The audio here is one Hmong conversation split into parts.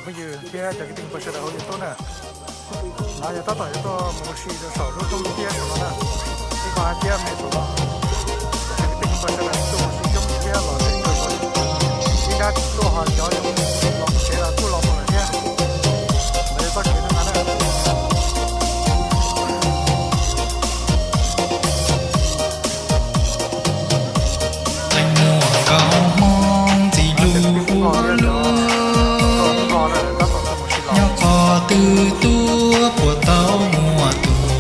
Phooj ywg thiab cov kwv tij phooj ywg sawv daws hauv YouTube na, no yog tab tom yuav tuaj mus ua si rau saum lub roob Tiab saum no na, ib qho hav Tiab me saum no. Cov kwv tij phooj ywg sawv daws tuaj mus ua si coob thiab los tseem kawg nkaus li. Ib nrab tsis tuaj ho cov los tsev los kuj los mus lawm thiab. Ntawd yog txoj kev no na. Leej muam nkauj Hmoob ntxim hlub ua luaj, nyob qhov twg tuaj puas tau muaj tus,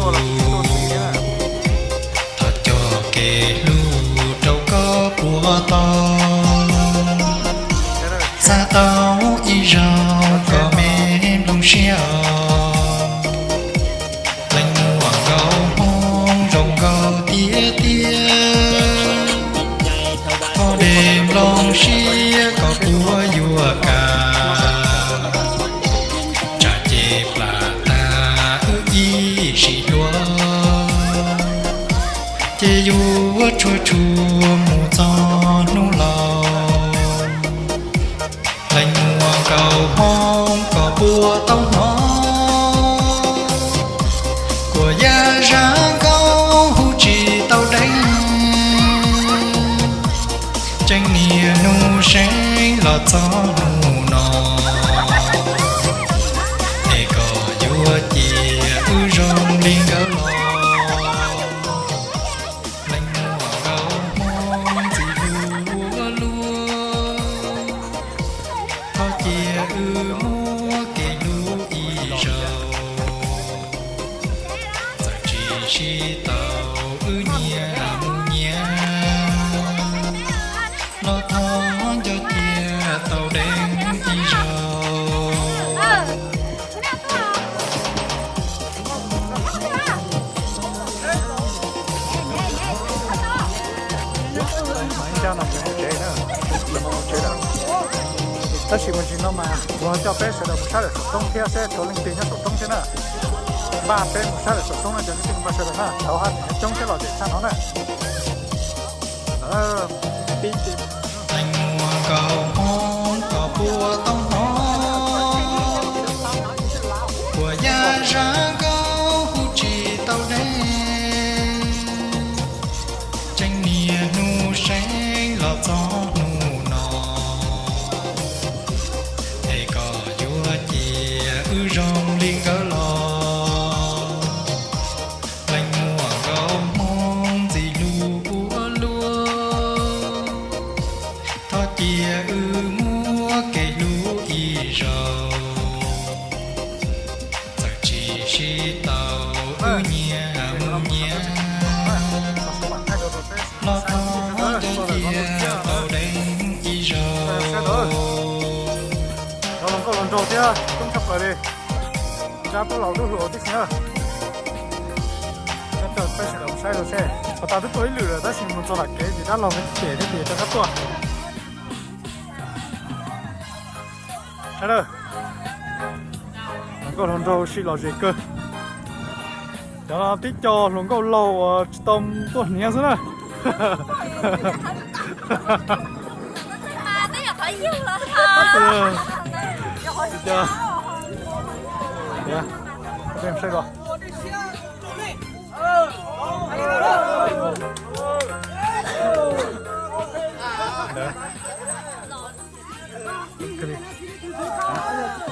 thov coj kev hlub rau koj puas tau. Xav tau ib zaug koj me nplooj siab os. Leej muam nkauj Hmoob zoo nkauj tiag tiag, koj dej nplooj siab koj quab yuam kam, tsam ces plam tag wb ib sim hlua, ces yuav tshuaj tshuaj mus txog hnub laus. Leej muam nkauj Hmoob koj puas tau hnov, kuv yaj zaj nkauj hu tsis tau deev, tseem niaj hnub seev los txog hnub no, es koj yuav cia wb zoo li nkawd los. Leej muam nkauj Hmoob ntxim hlub ua luaj, thov cia wb muaj kev hlub ib zaug, txawm tsis sib tau wb nyias mus nyias, los thov nco cia tau deev ib zaug. Tab sis mas ntsis no mas kuv ho coj peb sawv daws mus saib lawm saum roob thiab seb tshuav leej twg nyob saum roob thiab na. Npaj peb mus saib lawm saum roob no cov kwv tij phooj ywg sawv daws na, tau hab coob thiab los tias tshaj no na. Leej muam nkauj Hmoob koj puas tau hnov, kuv yaj zaj nkauj hu tsis tau deev, tseem niaj hnub seev los txog hnub no, es koj yuav cia wb zoo li nkawd los. Leej muam nkauj Hmoob ntxim hlub ua luaj, thov cia wb muaj kev hlub ib zaug, txawm tsis sib tau wb nyias mus nyias, los thov nco cia tau deev ib zaug. Cov hluas nkauj hluas nraug thiab coob tshaj plaws li, nrab tub laus tub hluas tib si na. Coj peb sawv daws mus saib rau seb, puag ta twb tuaj ib lwm lawm tab sis mus txog nram kev ces dab laug cem thiab ces rov qab tuaj. Sawv daws, hluas nkauj hluas nraug sib lom zem kawg. Cov no tib co hluas nkauj laug uas tsis tau tuaj hniav xwb na.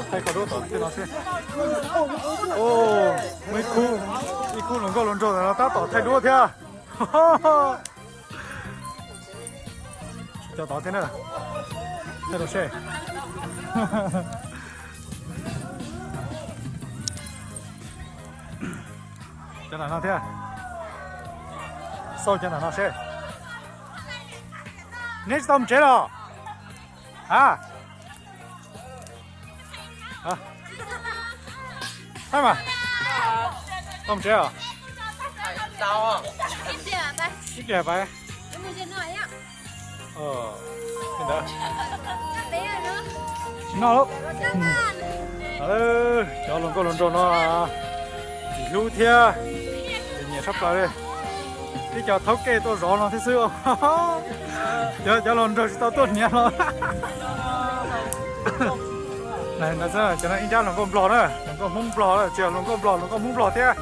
Thaij qhov duab tom tej no seb. Muaj ib khub, ib khub hluas nkauj hluas nraug ntawm no tab tom thaij duab thiab. Cov tod thiab na. Thaij rau seb. Cov nram no thiab. Xauj cov nram no seb. Neb tsis tau mus tsev los? A, thaij mas. Tau mus tsev os? Ib pliag pais. Li ntawd. Tsis noj lawm. Cov hluas nkauj hluas nraug no ntxim hlub thiab nyiam tshaj plaws li. Tib co thaub kej tuaj zov no thiab xwb. Cov, cov hluas nraug tsis tau tuaj hniav los. Cov no ib nrab hluas nkauj Nplog na, hluas nkauj Hmoob Nplog, tsis yog hluas nkauj Nplog, hluas nkauj Hmoob Nplog thiab,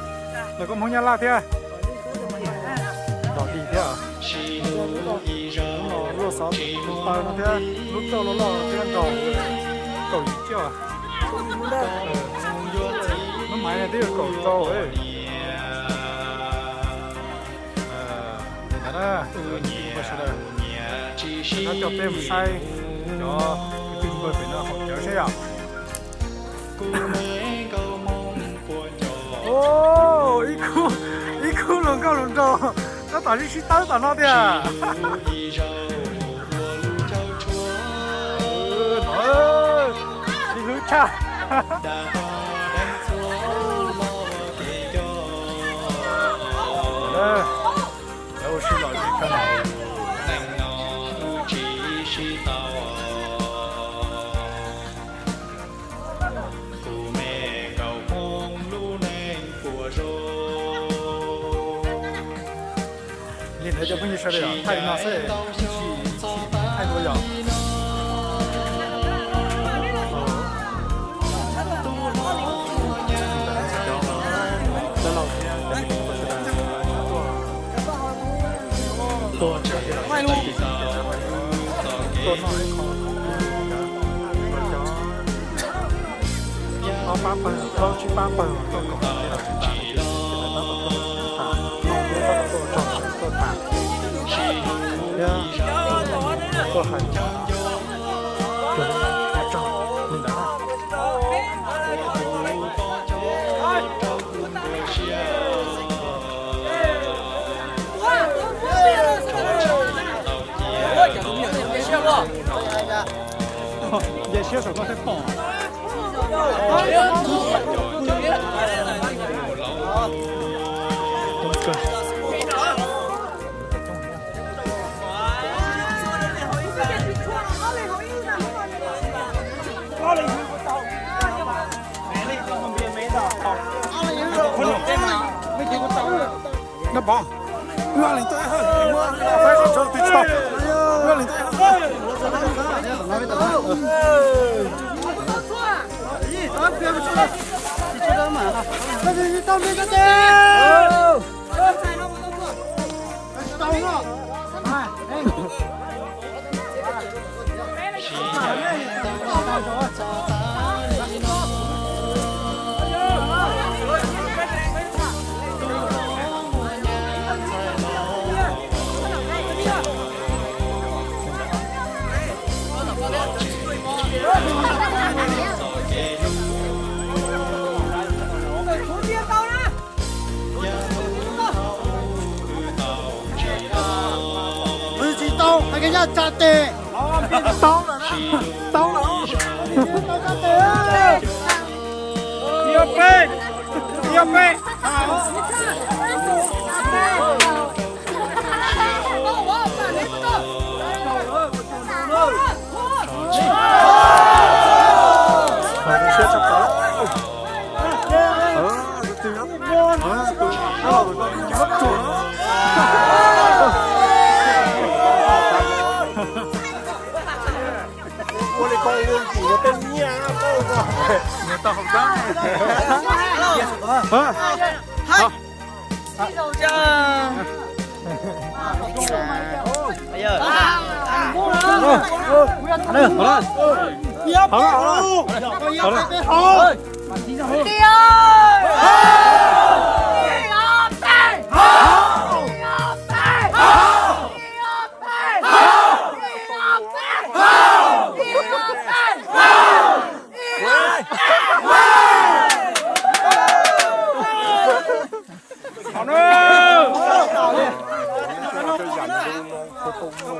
hluas nkauj Hmoob Nyab Laj thiab. Nrog dig thiab. Lub no luaj xov taw no thiab, lub roj loj loj thiab nrog kaum yim ciaj. Lub maiv no twb yog kaum rau. Li ntawd na, cov niam txiv kwv tij sawv daws, no coj peb mus saib cov kwv tij npawg pem no haus cawv seb yom. Ib khub hluas nkauj hluas nraug tab tom sib sib tawb tom no tiag. Sib hlub tshaj. Lawv ua si los ces koj no. Li ntawd cov phooj ywg sawv daws, thaij li no xwb, thaij dua yom. Tuaj noj ib qho, cov ob pab pawg, plaub tsib pab pawg tuaj koom lawv tsis tas, ces lawv tab tom tuaj tham, tuaj tham, thiab tuaj hais tsaug li ntawd. Nce siab saum no thiaj pom. Nab Pov, wb leej twg, wb leej twg, wb leej twg. Wb tsis tau, hais koj yaj tsa tes. Tau lawm, tau lawm. Yog peb, yog peb. Ua li koj ua tim no tej nyiaj koj ua. Nyiaj tau hauv dab.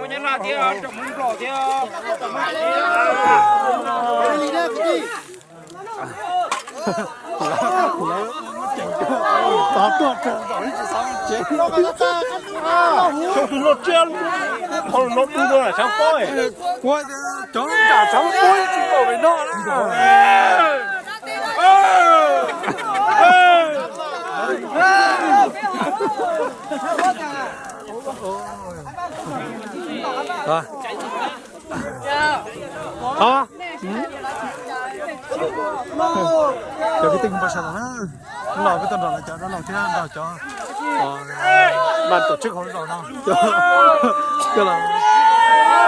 Nyab Laj thiab, tsoom Hmoob Nplog thiab. Tov tuaj tsaug ntawm ib tsis xav tsev. Tsis no tu no sab pob. Ua cov nram sab pob tsis tau pem no na. Hov. Cov kwv tij npawg sawv daws na, los peb tuaj nrog lawv cov dab laug thiab nrog cov ban tổ chức hauv zos no,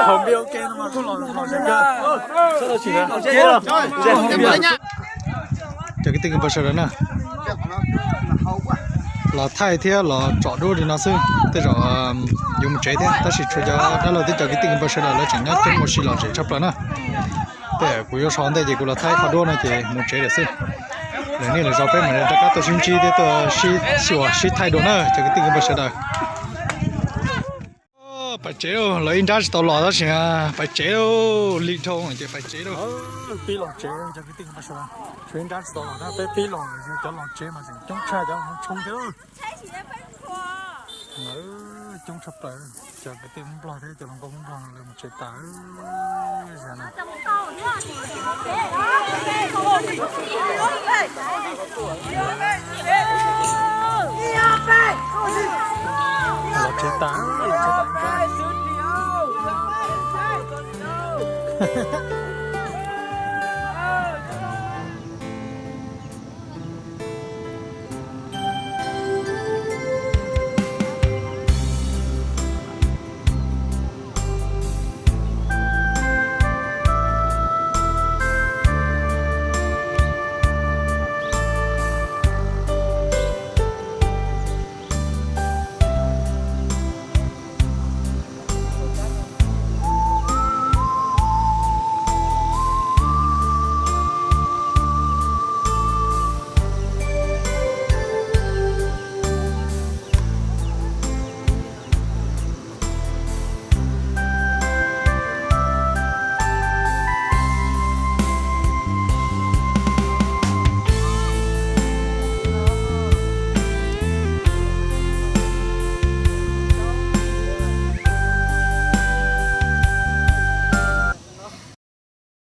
hauv npias ua ke no mas kuj los los tsev kawg. Cov kwv tij npawg sawv daws na, los thaij thiab los tsom duab li no xwb, tej zaum yuav mus tsev thiab, tab sis tshuav cov dab laug thiab cov kwv tij npawg sawv daws lawv tseem nyob coob ua si los tsev tshaj plaws na. Tej kuv yuav so ntej ces kuv los thaij qhov duab no ces mus tsev lawm xwb. Lwm niaj lwm zaus peb mam li rov qab tuaj sib ntsib thiab tuaj sib xyuas sib thaij dua na cov kwv tij npawg sawv daws. Pais tsev lauj, lawv ib nrab tsis tau los tab sis pais tsev lauj, lig dhau ces pais tsev lauj. Pib los tsev cov kwv tij npawg sawv daws, tshuav ib nrab tsis tau los na, peb pib los, cov los tsev mas tseem coob tshaj cov tshoob thiab. Coob tshaj plaws, cov kwv tij Hmoob Nplog thiab cov hluas nkauj Hmoob Nplog lawv mus tsev tas. Los tsev tas, los tsev tas.